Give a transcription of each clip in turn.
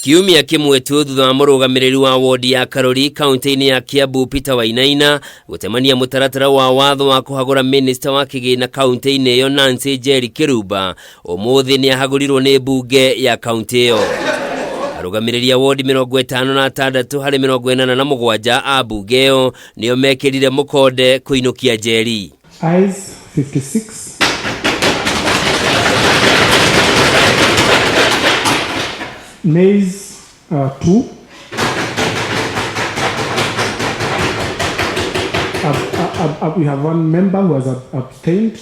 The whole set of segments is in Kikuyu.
Kiumia kĩmwe tu thutha wa mũrũgamĩrĩri wa wodi ya Karori kaunti-inĩ ya Kiambu Peter Wainaina gũtemania mũtaratara wa watho wa kũhagũra minista wa kĩgĩna kaunti-inĩ ĩyo Nancy Njeri Kĩrumba, ũmũthĩ nĩ ahagũrirwo nĩ mbunge ya kaunti ĩyo. Arũgamĩrĩri a wodi 56 harĩ 87 a mbunge ĩyo nĩo mekĩrire mũkonde kũinũkia Njeri. Ayes 56. Nays 2. We have one member who has abstained,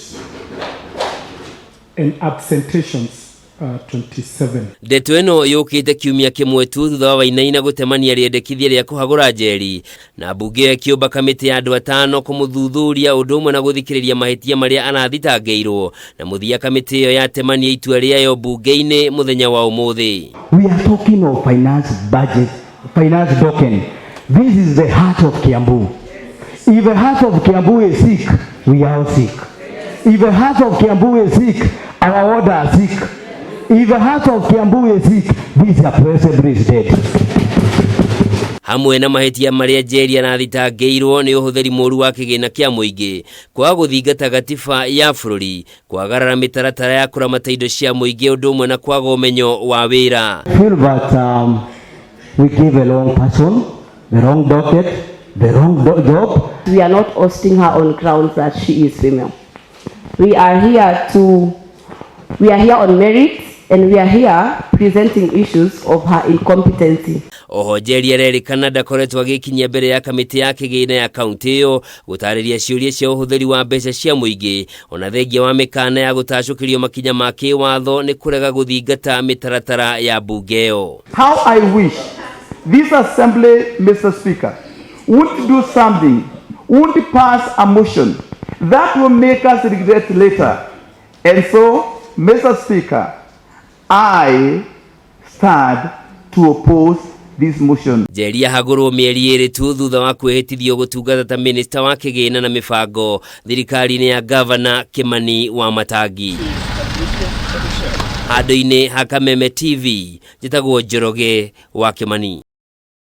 and absentations 27. Ndeto ĩno yũkĩte kiumia kĩmwe tu thutha wa Wainaina gũtemania rĩendekithia rĩa kũhagũra Njeri na mbunge ĩyo ĩkĩũmba kamĩtĩ ya andũ atano kũmũthuthuria ũndũ ũmwe na gũthikĩrĩria mahĩtia marĩa arathitangĩirwo, na mũthia kamĩtĩ ĩyo yatemania itua rĩayo mbunge-inĩ mũthenya wa ũmũthĩ. We are talking of finance budget, finance token. This is the heart of Kiambu. If the heart of Kiambu is sick, we are all sick. If the heart of Kiambu is sick, our ward are sick. If the heart of Kiambu is sick, this assembly is dead. Hamwe na mahĩtia marĩa Njeri arathitangĩirwo nĩ ũhũthĩri mũru wa kĩgĩna kĩa mũingĩ, kwaga gũthingata gatiba ya bũrũri, kwagarara mĩtaratara ya kũramata indo cia mũingĩ ũndũ ũmwe na kwaga ũmenyo wa wĩra. I feel that we give the wrong person, the wrong docket, the wrong job. We are not hosting her on grounds that she is female. We are here to, we are here on merit, and we are here presenting issues of her incompetency. Oho Njeri arerĩkana ndakoretwo agĩkinyia mbere ya kamĩtĩ ya kĩgĩna ya kaunti ĩyo gũtarĩria ciũria cia ũhũthĩri wa mbeca cia mũingĩ, ona thengia wa mĩkana ya gũtacũkĩrio makinya ma kĩwatho nĩ kũrega gũthingata mĩtaratara ya mbunge ĩyo. How I wish this assembly, Mr. Speaker, would do something, would pass a motion that will make us regret later. And so, Mr. Speaker, I stand to oppose this motion. Njeri ahagũrwo mĩeri ĩrĩ tu thutha wa kwĩhĩtithio gũtungata ta minista wa kĩgĩna na mĩbango thirikari-inĩ ya Gavana Kimani wa Matangi. Handũ-inĩ ha Kameme TV, njĩtagwo Njoroge wa Kimani.